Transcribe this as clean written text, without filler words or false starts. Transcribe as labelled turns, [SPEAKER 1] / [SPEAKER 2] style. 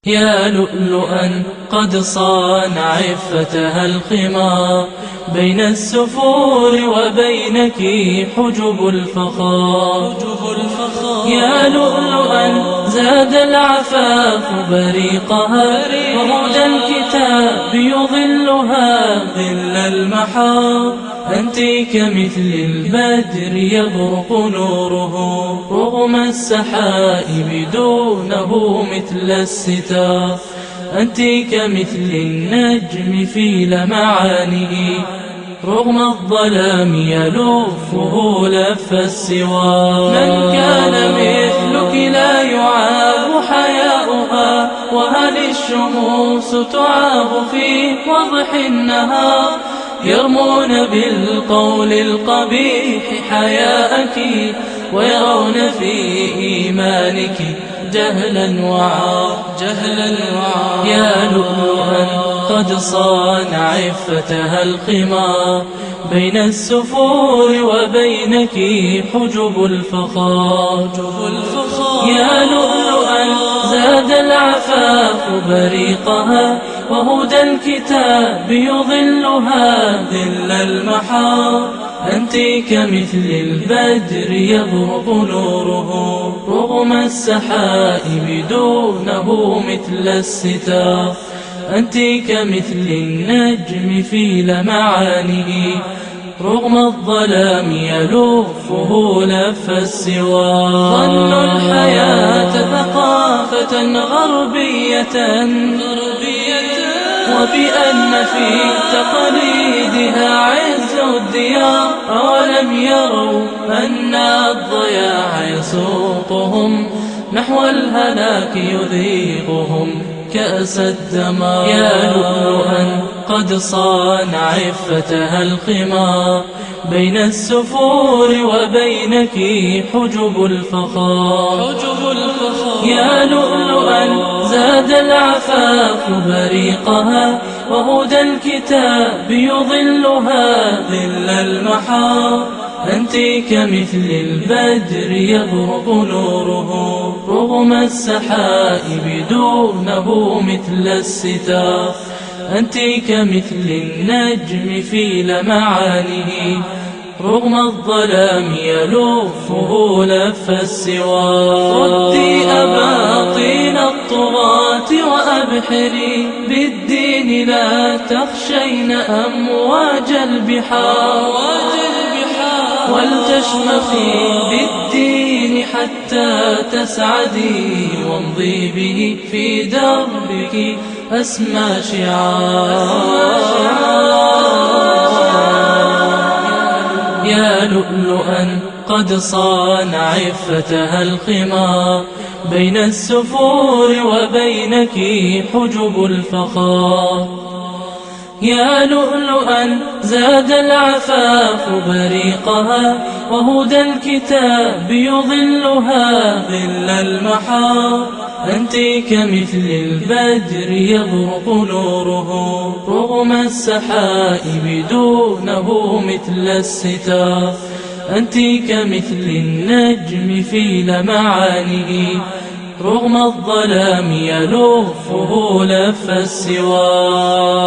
[SPEAKER 1] يا لؤلؤا قد صان عفتها الخمار، بين السفور وبينك حجب الفخار. يا لؤلؤا زاد العفاف بريقها، وهدى الكتاب يظلها ظل المحار. أنت كمثل البدر يبرق نوره، رغم السحائب دونه مثل الستار. أنت كمثل النجم في لمعانه، رغم الظلام يلفه لف السوار. من كان مثلك لا يعاب حياؤها، وهل الشموس تعاب في وضح النهار؟ يرمون بالقول القبيح حياءك، ويرون في إيمانك جهلا وعار. يا لؤلؤا قد صان عفتها الخمار، بين السفور وبينك حجب الفخار. يا لؤلؤا زاد العفاف بريقها، وهدى الكتاب يظلها ظل المحار. أنت كمثل البدر يبرق نوره، رغم السحائب دونه مثل الستار. أنت كمثل النجم في لمعانه، رغم الظلام يلفه لف السوار. ظنوا الحياة ثقافة غربية، وبأن في تقليدها عز الديار. أولم يروا أن الضياع يسوقهم نحو الهلاك، يذيقهم كأس الدمار. يا لؤلؤا قد صان عفتها الخمار، بين السفور وبينك حجب الفخار. يا لؤلؤا زاد العفاف بريقها، وهدى الكتاب يظلها ظل المحار. أنت كمثل البدر يبرق نوره، رغم السحائب دونه مثل الستار. أنت كمثل النجم في لمعانه، رغم الظلام يلفه لف السوار. ردي أباطين الطغاة وأبحري بالدين، لا تخشين أمواج البحار. ولتشمخي بالدين حتى تسعدي، وامضي به في دربك أسمى شعار. يا لؤلؤا قد صان عفتها الخمار، بين السفور وبينك حجب الفخار. يا لؤلؤا زاد العفاف بريقها، وهدى الكتاب يظلها ظل المحار. أنت كمثل البدر يبرق نوره، رغم السحائب دونه مثل الستار. أنت كمثل النجم في لمعانه، رغم الظلام يلفه لف السوار.